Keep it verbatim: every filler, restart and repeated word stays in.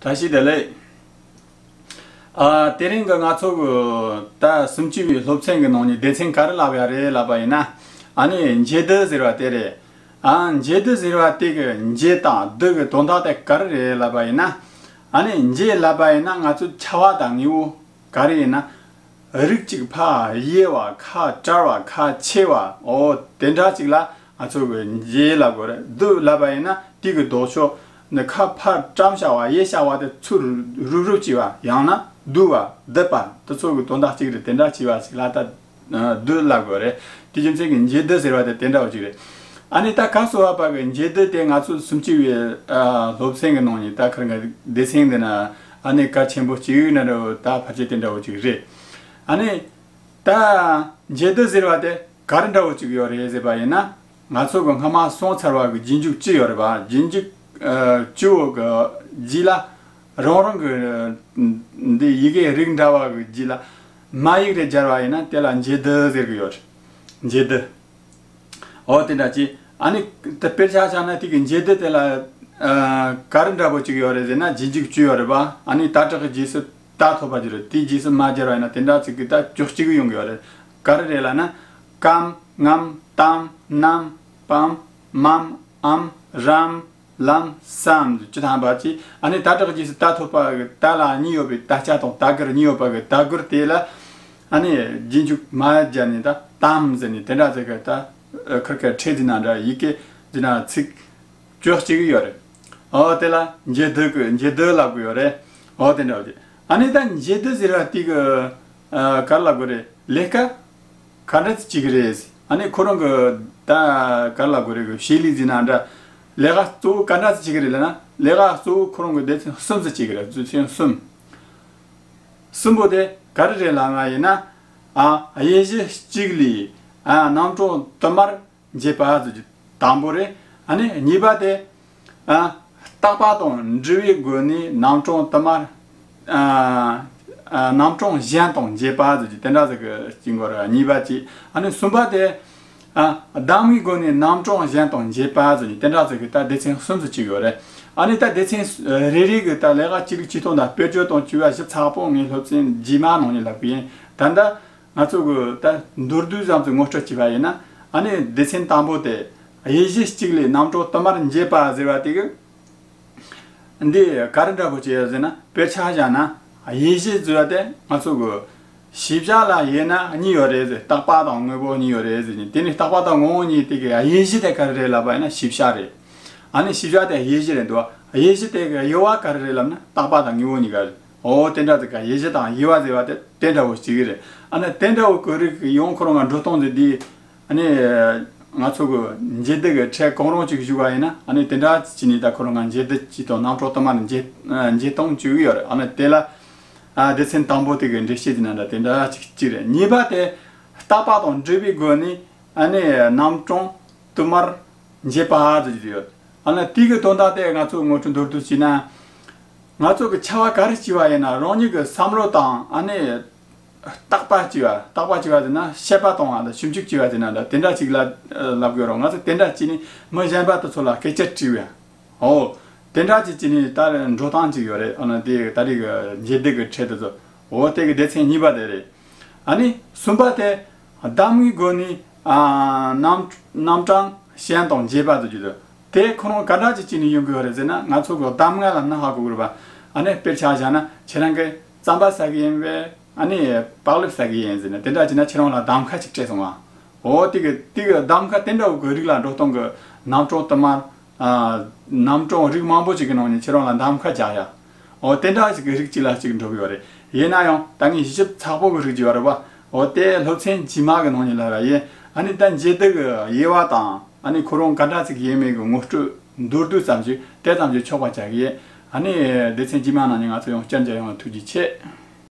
བཀྲ་ཤིས་བདེ་ལེགས། ཨ། དེ་རིང་གི་ང་ཚོ་གི་ད་སུམ་ཅུ་པའི་སློབ་ཚན་གི་ནང་ནས་སྡེ་ཚན་ག་རེ་བསླབ་ཡ་རེད་ལབ་པ་ཡིན་ན། ཨ་ནི་འབྱེད་སྡུད་ཟེར་བ་དེ་རེད། ཨ། འབྱེད་སྡུད་ཟེར་བ་དེ་གི་འབྱེད་དང་སྡུད་གི་དོན་དག་དེ་ག་རེ་རེད་ལབ་པ་ཡིན་ན། ཨ་ནི་འབྱེད་ལབ་པ་ཡིན་ན་ང་ཚོ་ཆ་བ་དང་དངོས་པོ་ག་རེ་ཡིན་ན། རིགས་གཅིག་ཕར་གཡས་པ་ཁ་བཀྲ་བ་ཁ་ཕྱེ་བ། འོ་དེ་འདྲ་ཅིག་ལ་ང་ཚོ་གི་འབྱེད་ལབ་དགོས་རེད། སྡུད་ལབ་པ་ཡིན་ན་དེ་གི་ལྡོག་ཕྱོགས་ནི་ཁ་ཕར་བཀྲམ་བཞག་པ་གཡས་བཞག་པ་དེ་ཚུར་རུབ་རུབ་བྱས་པ། ཡང་ན་བསྡུ་བ་སྡུད་པ་དེ་ཚོ་གི་དོན་དག་གཅིག་རེད། དེ་འདྲ་བྱས་པ་ཞིག་ལ་ད་སྡུད་ལབ་དགོས་རེད། དེ་རྒྱུ་མཚན་གྱིས་འབྱེད་སྡུད་ཟེར་བ་དེ་དེ་འདྲ་བོ་ཅིག་རེད། ཨ་ནི་ད་ཁ་གསོ་བ་པ་གི་འབྱེད་སྡུད་དེ་ང་ཚོ་སུམ་ཅུ་པའི་ཨ་སློབ་ཚན་གི་ནང་ནས་ད་ཁིར་གི་སྡེ་ཚན་འདི་ན་ཨ་ནི་གལ་ཆེན་པོ་གཅིག་ནི་རེད། ད་ཕལ་ཆེར་དེ་འདྲ་བོ་ཅིག་རེད། ཨ་ནི་ད་འབྱེད་སྡུད་ཟེར་བ་དེ་ག་རེ་འདྲ་བོ་ཅིག་ཡོད་རེད་ཟེར་བ་ཡིན་ན། ང་ཚོ་གི་སྔ་མ་སོང་ཚར་བ་གི་རྗེས་འཇུག་བཅུ་ཡོད་རེད་པ། རྗེས་འཇུག་ཨ་བཅུ་བོ་གི་རྗེས་ལ་རང་རང་གི་འདི་ཡི་གེ་རིགས་འདྲ་བ་གི་རྗེས་ལ་མ་ཡིག་རེ་སྦྱར་བ་ཡིན་ན་དེ་ལ་འབྱེད་སྡུད་ཟེར་གི་ཡོད་རེད། འབྱེད་སྡུད། འོ་དེ་འདྲ་ཅིག་ཨ་ནི་ད་དཔེར་ཆ་བཞག་ན་དེ་གི་འབྱེད་སྡུད་དེ་ལ་ཨ་ག་རེ་འདྲ་པོ་ཅིག་ཡོད་རེད་ཟེར་ན། རྗེས་འཇུག་བཅུ་ཡོད་རེད་པ། ཨ་ནི་ད་དྲག་གི་རྗེས་སུ་ད་ཐོབ་པ་ཅིག་རེད། དེའི་རྗེས་སུ་མ་སྦྱར་བ་ཡིན་ན་དེ་འདྲ་ཅིག་གི་ད་བཅུ་གཅིག་ཡོང་གི་ཡོད་རེད། ག་རེ་རེད་ལབ་ན། ཀམ། ངམ། ཏམ། ནམ། པམ། མམ། འམ། རམ། ལམ། སམ། བཅུ་ཐམ་པ་ཅིག་ཨ་ནི་ད་དྲག་རྗེས་སུ་ད་ཐོབ་པ་གི་ད་ལ་གཉིས་ཡོད་པའི་ད་ཆ་དང་ད་གར་གཉིས་ཡོད་པ་གི་ད་གར་དེ་ལ་ཨ་ནི་རྗེས་འཇུག་མ་སྦྱར་ནས་ད་ཏམ་ཟེར་ནས་དེ་འདྲ་ཟེར་གི་ད་ཁིར་ཁ་ཁྲེ་ཟིན་ན་འདྲ་ཡི་གེ་ཟིན་ན་ཚིག་བཅུ་གཅིག་ཡོད་རེད། འོ་དེ་ལ་འབྱེད་སྡུད་གི་འབྱེད་སྡུད་ལབ་གི་ཡོད་རེད། འོ་དེ་འདྲ་བ་ཅིག་ཨ་ནི་ད་འབྱེད་སྡུད་ཟེར་བ་དེ་གི་ཨ་ག་རེ་ལབ་དགོས་རེད། ལས་ཀ་ག་འདྲ་ཅིག་བྱེད་ཀྱི་རེད། ཨ་ནི་ཁོ་རང་གི་ད་ག་རེ་ལབ་དགོས་རེད། གི་བྱེད་ལས་ཟིན་ན་འདྲ། ལས་ཀ་གཙོ་བོ་ག་འདྲ་ཅིག་བྱེད་ཀྱི་རེད་ལབ་ན། ལས་ཀ་གཙོ་བོ་ཁོ་རང་གི་སྡེ་ཚན་གསུམ་ཙམ་བྱེད་ཀྱི་རེད། སྡེ་ཚན་གསུམ། གསུམ་པོ་དེ་ག་རེ་རེད་ལབ་ན་ཡིན་ན། ཨ་དབྱེ་གཞི་གཅིག་ལས་ཨ་རྣམ་གྲངས་དུ་མར་འབྱེད་པ་ཟེར་རྒྱུ་དང་པོ་རེད། ཨ་ནི་གཉིས་པ་དེ་ཨ་རྟག་པ་དང་འབྲེལ་བའི་སྒོ་ནས་རྣམ་གྲངས་དུ་མར་ཨ་ཨ་རྣམ་གྲངས་གཞན་དང་འབྱེད་པ་ཟེར་རྒྱུ་དེ་འདྲ་ཟེར་གི་གཅིག་འགོར། གཉིས་པ་གཅིག་ཨ་ནི་གསུམ་པ་དེ་ཨ་གདམ་གའི་སྒོ་ནས་རྣམ་གྲངས་གཞན་དང་འབྱེད་པ་ཟེར་རྒྱུ་དེ་འདྲ་ཟེར་གི་ད་སྡེ་ཚན་གསུམ་ཙམ་ཅིག་ཡོད་རེད། ཨ་ནི་ད་སྡེ་ཚན་རེ་རེ་གི་ད་ལས་ཀ་ཅི་རིགས་ཅི་ཐོག་ད་དཔེར་བརྗོད་དང་བཅས་པ་ཞིབ་ཚགས་པོ་ངས་སློབ་ཚན་རྗེས་མ་ནང་ནས་ལབ་གི་ཡིན། ད་ལྟ་ང་ཚོ་གི་ད་མདོར་བསྡུས་ཙམ་ཞིག་ངོ་སྤྲོད་བྱས་པ་ཡིན་ན། ཨ་ནི་སྡེ་ཚན་དང་པོ་དེ་དབྱེ་གཞི་གཅིག་ལས་རྣམ་གྲངས་དུ་མར་འབྱེད་པ་ཟེར་བ་དེ་གི་འདི་ག་རེ་འདྲ་པོ་བྱས་ཡོད་ཟེར་ན། དཔེར་ཆ་བཞག་ན་དབྱེ་གཞི་ཟེར་བ་དེ་ང་ཚོ་གི་ཞིབ་ཆ་ལ་དབྱེ་ན་གཉིས་ཡོད་རེད་ཟེར། རྟག་པ་དང་དངོས་པོ་གཉིས་ཡོད་རེད་ཟེར་ནས། དེ་ནི་རྟག་པ་དང་དངོས་པོ་གཉིས་དེ་གི་དབྱེ་གཞི་དེ་ག་རེ་རེད་ལབ་པ་ཡིན་ན་ཞིབ་ཆ་རེད། ཨ་ནི་ཞིབ་ཆ་དེ་དབྱེ་གཞི་རེད་འདུག་དབྱེ་གཞི་དེ་གི་དབྱེ་བ་ག་རེ་རེད་ལབ་ན་རྟག་པ་དང་དངོས་པོ་གཉིས་ཀ་རེད། འོ་དེ་འདྲ་ཟིག་ག་དབྱེ་གཞི་དང་དབྱེ་བ་ཟེར་བ་དེ་དེ་འདྲ་བོ་ཞིག་རེད། ཨ་ནི་དེ་འདྲ་བོ་གི་རིགས་ཡང་ཁོ་རང་ང་འགྲོ་སྟངས་ཟེར་དེ། ཨ་ནི་ང་ཚོ་གི་འབྱེད་སྡུད་གི་ཁྲིད་གང་རུང་ཅིག་ཞུ་བ་ཡིན་ན། ཨ་ནི་དེ་འདྲ་ཅིག་ནི་ད་ཁོ་རང་ང་འབྱེད་སྡུད་ཅིག་དང་རྣམ་གྲངས་དུ་མར་འབྱེད་འབྱེད་སྟངས་ཅིག་ཡོད་རེད། ཨ་ནི་དེ་ལ་ཨ་སྡེ་ཚན་དང་པོ་དེ་གི་འགྲེལ་བཤད་ཟེར་ན་འདྲ་དེ་འདྲ་ཅིག་ཅིག་རེད། གཉིས་པ་དེ་རྟག་པ་དང་འབྲེལ་བའི་སྒོ་ནས་ཨ་ནི་རྣམ་གྲངས་དུ་མར་འབྱེད་པ་ཟེར་གྱི་ཡོད། ཨ་ནི་དེ་གི་དོན་དག་དེ་ང་ཚོ་ངོ་སྤྲོད་མདོར་བསྡུས་བྱས་ན། ང་ཚོ་གི་ཆ་བ་ག་རེ་བྱས་པ་ཡིན་ན་རང་ཉིད་ཀྱི་བསམ་བློ་དང་ཨ་ནི་རྟག་པ་བྱས་པ། རྟག་པ་བྱས་པ་ཟེར་ན་བཤད་པ་དང་ཨ་ནི་ཞིབ་འཇུག་བྱས་པ་ཟེར་ན་འདྲ་དེ་འདྲ་ཅིག་ལ་ལབ་དགོས་རེད། ང་ཚོ་དེ་འདྲ་བྱས་ནས་མི་གཞན་པ་དེ་ཚོ་ལ་སྐད་ཆ་དྲིས་པ། འོ། དེ་འདྲ་ཅིག་བྱས་ནས་ད་འགྲོ་སྟངས་ཅིག་ཡོད་རེད། ཨ་ནི་དེ་ད་རེས་ཀྱི་འབྱེད་སྡུད་ཀྱི་ཁྲིད་དེ་ཚོ། འོ་དེ་གི་སྡེ་ཚན་གཉིས་པ་དེ་རེད། ཨ་ནི་གསུམ་པ་དེ་གདམ་གའི་སྒོ་ནས་ཨ་རྣམ་རྣམ་གྲངས་གཞན་དང་འབྱེད་པ་ཟེར་རྒྱུ་དེ། དེ་ཁོ་རང་ག་འདྲ་ཅིག་བྱས་ནས་ཡོང་གི་ཡོད་རེད་ཟེར་ན། ང་ཚོ་གི་གདམ་ང་ལབ་ན་ཧ་གོ་གི་རེད་པ། ཨ་ནི་དཔེར་ཆ་བཞག་ན་ཁྱེད་རང་གིས་རྩམ་པ་ཟ་གི་ཡིན་པས། ཨ་ནི་བག་ལེབ་ཟ་གི་ཡིན་ཟེར་ནས་དེ་འདྲ་བྱས་ན་ཁྱེད་རང་ལ་གདམ་ཁ་ཅིག་སྤྲད་སོང་ང་། འོ་དེ་གི་དེ་གི་གདམ་ཁ་དེ་འདྲ་བོ་གི་རིགས་ལ་འགྲོ་སྟངས་གི་རྣམ་གྲངས་དུ་མར་ཨ་རྣམ་གྲངས་རིགས་མང་པོ་ཅིག་གི་ནང་ནས་ཁྱེད་རང་ལ་གདམ་ཁ་རྒྱག་ཡ། འོ་དེ་འདྲ་ཞིག་གི་རིགས་གཅིག་ལ་གཅིག་འགྲོ་གི་ཡོད་རེད། ཡིན་ན་ཡང་ད་ངས་ཞིབ་ཚགས་པོ་གི་རིགས་ཅིག་ཡོད་རེད་པ། འོ་དེ་སློབ་ཚན་རྗེས་མ་གི་ནང་ནས་ལབ་ཡ་ཡིན། ཨ་ནི་ད་འབྱེད་སྡུད་གི་དབྱེ་བ་དང་ཨ་ནི་ཁོ་རང་ག་འདྲ་ཅིག་ཡིན་མིན་གི་ངོ་སྤྲོད་མདོར་བསྡུས་ཙམ་ཞིག་དེ་ཙམ་ཞིག་ཆོག་པ་བྱ་གི་ཡིན། ཨ་ནི་སྡེ་ཚན་རྗེས་མ་ནང་ནས་ང་ཚོ་ཡང་བསྐྱར་མཇལ་ཡོང་བ། ཐུགས་རྗེ་ཆེ།